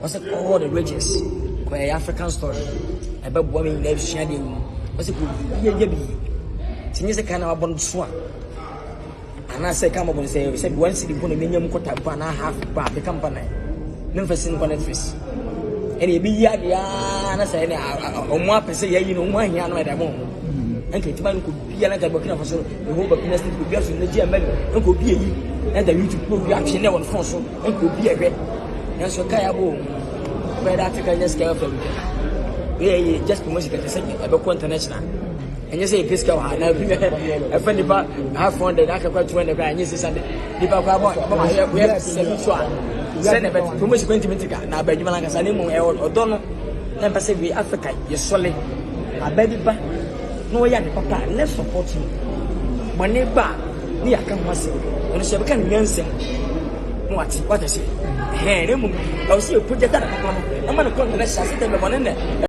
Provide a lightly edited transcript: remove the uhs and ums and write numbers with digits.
Ɔsɛ all the regions kɔ ɛyɛ African story ɛbɛboa me nyinaa sua deɛ mu. Ɔsɛ kɔ obi yɛ bi ti nye sɛ kan na wabɔ no so a anaasɛ kan mɔbɔ no sɛ 1 cedi mpo na menya mu kɔta mpo anaa half mpo a bɛka mpa nan memfa si no kɔ Netflix ɛne ɛbɛyi adeɛ a na sɛ ɛne ɔmo apɛ sɛ yɛayi no, ɔmo ahia no ɛde ama ɔmo. Ɛnka ɛtumi ayɛ nkɔ biara nka Burkina Faso, the whole Burkina State obi aso Nigeria, Mali, nka obi ayi ɛda YouTube na obi atwe ne wɔ ne phone so, nka obi ɛhwɛ. Nanso ka yɛ abɔ wɔn bɛyɛ dɛ Africa nyɛ sika fɛ bi yɛ yɛ just promotion kɛkɛ sɛ ɛbɛkɔ international. Ɛnyɛ sɛ yɛpɛ sika wɔ ha na ɛfɛ nipa 500 aka kɔ 200 kora ɛnyɛ 600 nipa kora bɔ bɔ ma yɛ yɛ sɛbi so a sɛ na ɛbɛ promotion kɔ ntumi ntika na aba adwuma nankasa ne mu ɛwɔ ɔdɔ no na mpɛ sɛ wei Africa yɛsɔle aba bi ba na ɔyɛ ade papa a, let's support him. Bɔne ba a, ne yɛaka ho asɛm, ɔno sɛ yɛbɛka ne nyansɛm na wate wate sɛ ɛhɛn. Na mmom ɛwɔ sɛ yɛpogya da ne papa no ɛma ne kɔ international sɛ dɛbɛ bɔne nɛ.